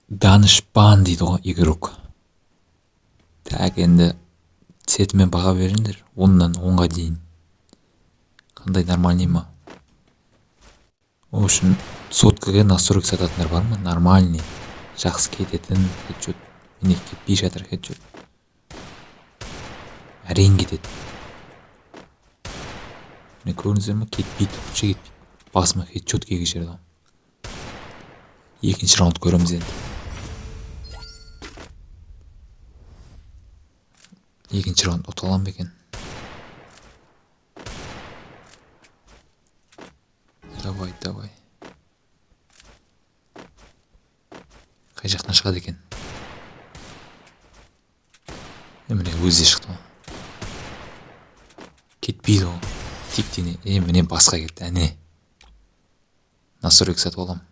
Данышпан дейді ғой игрок. Так, енді цветімен баға беріңдер. 10-нан 10-ға дейін. Қандай, нормальный ма? В общем, соткаға настройка сататындар бар ма? Нормальный. Жақсы кететін хедшот. Міне, кетпей жатыр хедшот. Әрең кетеді. Міне, көрдіңіздер ма? Кетпейді, вообще кетпейді. Басыма хедшот келген жерде. Екінші раунд көреміз енді. Екінші раунд ұта аламын ба екен? Давай, давай. Қай жақтан шығады екен? Міне, өзі де шықты ғой. Кетпейді ғой. Тек дене. Міне, басқа кетті. Әне. Настройка сатып аламын.